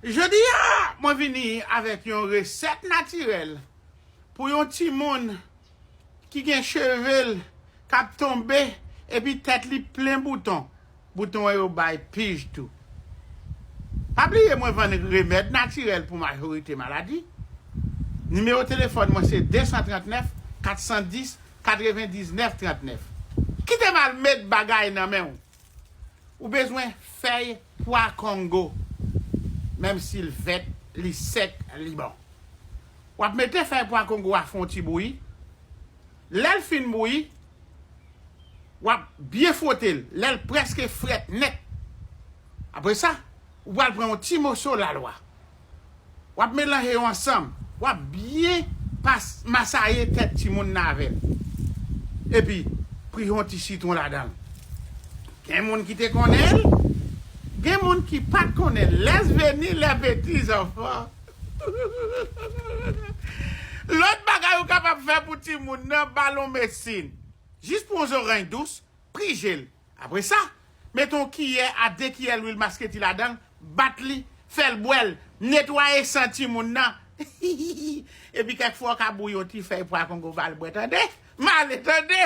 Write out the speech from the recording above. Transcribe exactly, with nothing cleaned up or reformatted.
Jodi a, mwen vini avèk yon resèt natirèl pou yon timoun ki gen cheve l k ap tonbe epi tèt li plen bouton. Bouton an yo bay pij tou. Pa bliye mwen vann remèd natirèl pou majorite maladi. Nimewo telefòn mwen se de san trannèf, kat san dis, katrevendiznèf trannèf. Kite m al met bagay nan men w. Ou bezwen fèy pwa kongo. Menm si l vèt, li sèk, li bon. W ap mete fèy pwa kongo a fè yon ti bouyi. Lè l fin bouyi, w ap byen fwote l. Lè l prèske frèt nèt. Apre sa, ou pral pran yon ti moso lalwa. W ap melanje yo ansanm. W ap byen pas, masaye tèt timoun nan avè l. Epi, pri yon ti sitwon ladan l. Gen moun ki te konnen l, gen moun ki pa t konnen l. Lès veni lè peti zanfan. Lòt bagay ou kapab fè pou timoun nan, ba l yon medsin. Jis pran yon zoranj dous, prije l. Apre sa, mete yon kiyè a de kiyè lwil masketi ladan l, bat li, fè l bwè l, netwaye san timoun nan. Epi kèk fwa w ka bouyi yon ti fèy pwa kongo ba l bwè, tande? M ale, tande?